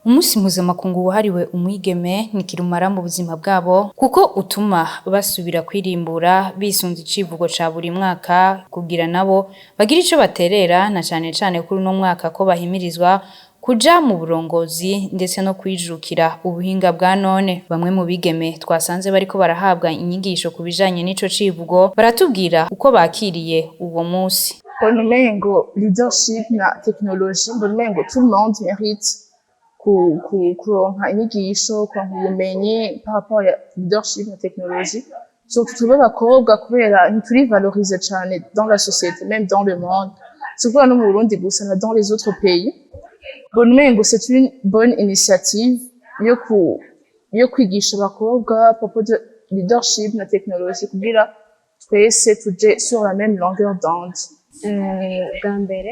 Umunsi mpuzamakungu wahariwe umwigeme ni kirumara mu buzima bwabo, kuko utuma basubira kwirimbura bisunze icivugo ca buri mwaka, kugira nabo bagira ico baterera, na cane cane kuri uno mwaka ko bahimirizwa kuja mu burongozi ndetse no kwijukira ubuhinga bwa none. Bamwe mu bigeme twasanze bariko barahabwa inyigisho ku bijanye n'ico civugo baratubwira uko bakiriye uwo musi. Mbona umengo leadership na technologie, mbona umengo tout le monde mérite kuronka inyigisho, kuronka ubumenyi par rapport ya leadership na technologie, surtout twebwe abakobwa, kubera ntituri valorisé cane dans la société, même dans le monde, si ukuvuga no mu Burundi gusa, na dans les autres pays. Mbona umengo c'est une bonne initiative yo kwigisha abakobwa à propos de leadership na technologie, kugira twese tuje sur la même longueur d'onde. Bwa mbere,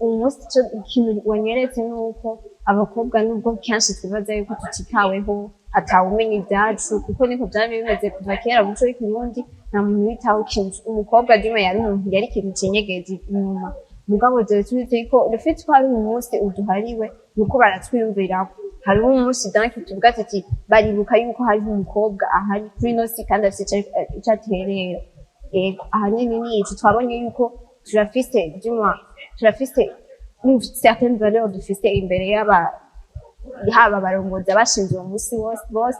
umunsi ikintu wanyeretse ni uko abakobwa, nubwo kenshi twibaza yuko tutitaweho, atawumenya ibyacu, kuko niko vyari bimeze kuva kera mu muco w'Ikirundi, nta muntu witaho ikintu umukobwa dima, yari umuntu, yari ikintu cinyegeje inyuma. Mugabo dore tuzi ko le fait ko hari umunsi uduhariwe, nuko baratwiyumvirako. Hariho umunsi donc tuvuga tuti baribuka yuko hariho umukobwa ahari kuri ino si kandi afise ico aterera. Ego, ahanini ni ico twabonye, yuko turafise, duma turafise une certaine valeur dufise imbere y'aba, haba abarongozi, abashinze uwo munsi bose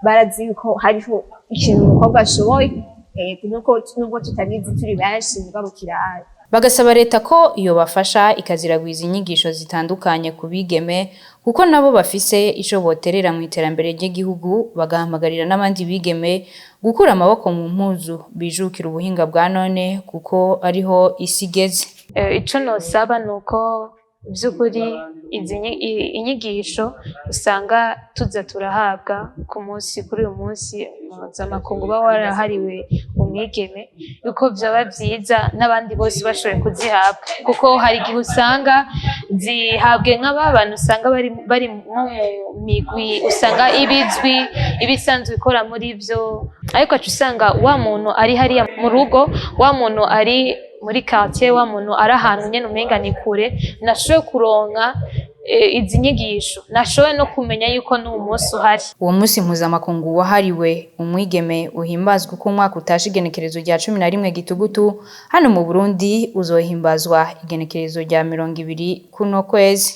barazi yuko hariho ikintu umukobwa ashoboye. Ego, nuko nubwo tutabizi turi benshi, mugabo kirahari. Bagasaba leta ko yobafasha ikaziragwiza inyigisho zitandukanye ku bigeme, kuko nabo bafise ico boterera mu iterambere ry'igihugu. Bagahamagarira n'abandi bigeme gukura amaboko mu mpuzu, bijukira ubuhinga bwa none, kuko ariho isi igeze. Ico nosaba nuko vy'ukuri izi inyigisho usanga tuza turahabwa ku munsi, kuri uyu munsi mpuzamakungu uba warahariwe umwigeme, yuko vyoba vyiza n'abandi bose bashoboye kuzihabwa, kuko hari igihe usanga zihabwe nk'aba bantu usanga bari nko mu migwi usanga ibizwi, iba isanzwe ikora muri vyo, ariko aca usanga wa muntu ari hariya mu rugo, wa muntu ari muri quartier, wa muntu ari ahantu nyene umenga ni kure, nashoboye kuronka izi nyigisho, nashoboye no kumenya yuko n'uwo munsi uhari. Uwo munsi mpuzamakungu wahariwe umwigeme uhimbazwa uko umwaka utashe igenekerezo rya 11 Gitugutu. Hano mu Burundi uzohimbazwa igenekerezo rya 20 kuno kwezi.